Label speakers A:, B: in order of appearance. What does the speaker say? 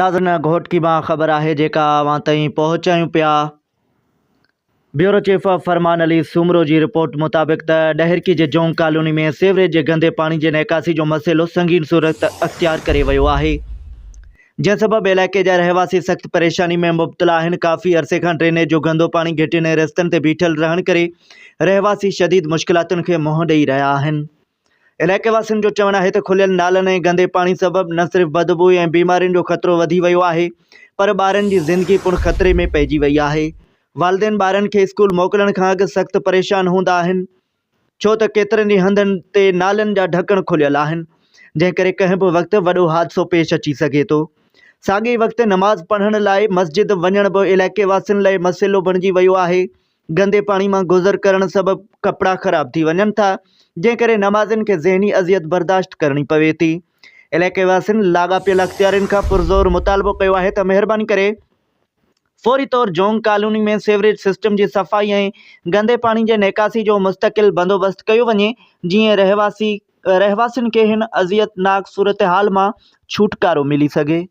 A: ناظرين گهوٽڪي مان خبر آهي جيڪا اوهان تائين پهچايون پيا. بيورو چيف فرمان علي سومرو جي رپورٽ مطابق ته ڏهرڪي جي جونگ ڪالوني ۾ سيوريج جي گندي پاڻي جي نيڪاسي جو مسئلو سنگين صورت اختيار ڪري ويو آهي جنهن سبب علائقي جا رهواسي سخت پريشاني ۾ مبتلا آهن ڪافي عرصي کان ڊرينيج جو گندو پاڻي گهٽين ۽ رستن تي بيٺل رهڻ ڪري رهواسي شديد مشڪلاتن کي منهن ڏئي رهيا آهن. علائقي واسين جو چوڻ آهي ته کليل نالن ۽ گندي پاڻي سبب نه صرف بدبوء ۽ بيمارين جو خطرو وڌي ويو آهي پر ٻارن جي زندگي پڻ خطري ۾ پئجي وئي آهي. والدين ٻارن کي اسڪول موڪلڻ کان اڳ سخت پريشان هوندا آهن ڇو ته ڪيترن ئي هنڌن تي نالن جا ڍڪڻ کليل آهن جنهن ڪري ڪنهن به وقت وڏو حادثو پيش اچي سگهي ٿو. ساڳئي وقت نماز پڙهڻ لاء مسجد وڃڻ به علائقي واسين لاء مسئلو بڻجي ويو آهي. گندي پاڻي مان گذر ڪرڻ سبب ڪپڙا خراب ٿي وڃن ٿا، جنهن ڪري نمازين کي ذهني اذيت برداشت ڪرڻي پوي ٿي. علائقي واسين لاڳاپيل اختيارين کان پرزور مطالبو ڪيو آهي ته مهرباني ڪري فوري طور جونگ ڪالوني ۾ سيوريج سسٽم جي صفائي ۽ گندي پاڻي جي نيڪاسي جو مستقل بندوبست ڪيو وڃي، جيئن رهواسين کي هن اذيتناڪ صورتحال مان ڇوٽڪارو ملي سگهي.